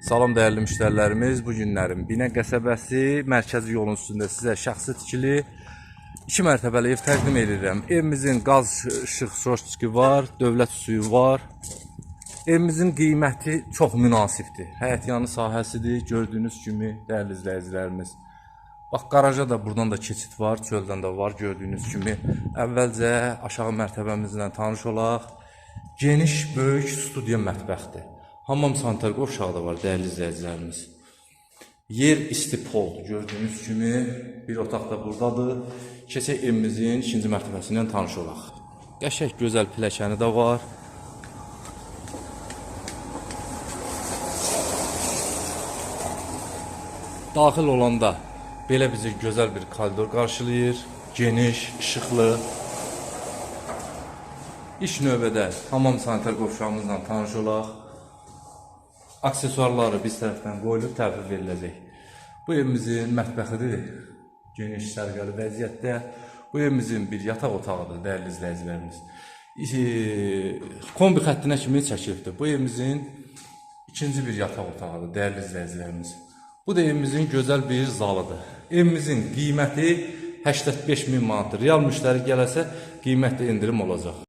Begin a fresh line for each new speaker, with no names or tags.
Salam dəyərli müştərilərimiz, bu günlərin Binə qəsəbəsi mərkəzi yolun üstündə sizə şəxsi tikili 2 mərtəbəli ev təqdim edirəm. Evimizin qaz, işıq, soçki var, dövlət suyu var. Evimizin qiyməti çox münasibdir. Həyətyanı sahəsidir, gördüyünüz kimi dəyərli izləyicilərimiz. Bax, qaraja da buradan da keçid var, çöldən də var gördüyünüz kimi. Əvvəlcə aşağı mərtəbəmizlə tanış olaq. Geniş, böyük studiya mətbəxdir. Hamam sanitar qovşağı da var dəyərli izləyicilərimiz. Yer isti poldur. Gördüyünüz kimi bir otaq da buradadır. Keçək evimizin ikinci mərtəbəsi ilə tanış olaq. Qəşəng gözəl pilləkəni də var. Daxil olanda belə bizi gözəl bir koridor qarşılayır. Geniş, işıqlı. İlk növbədə hamam sanitar qovşağımızla tanış olaq. Aksesuarları biz tərəfdən qoyulub təhvil veriləcək. Bu evimizin mətbəxidir. Geniş, səliqəli vəziyyətdə. Bu evimizin bir yataq otağıdır, dəyərli izləyicilərimiz. Kombi xəttinə kimi çəkilibdir. Bu evimizin ikinci bir yataq otağıdır, dəyərli izləyicilərimiz. Bu da evimizin gözəl bir zalıdır. Evimizin qiyməti 85 min manatdır. Real müştəri gələsə qiymətdə endirim olacaq.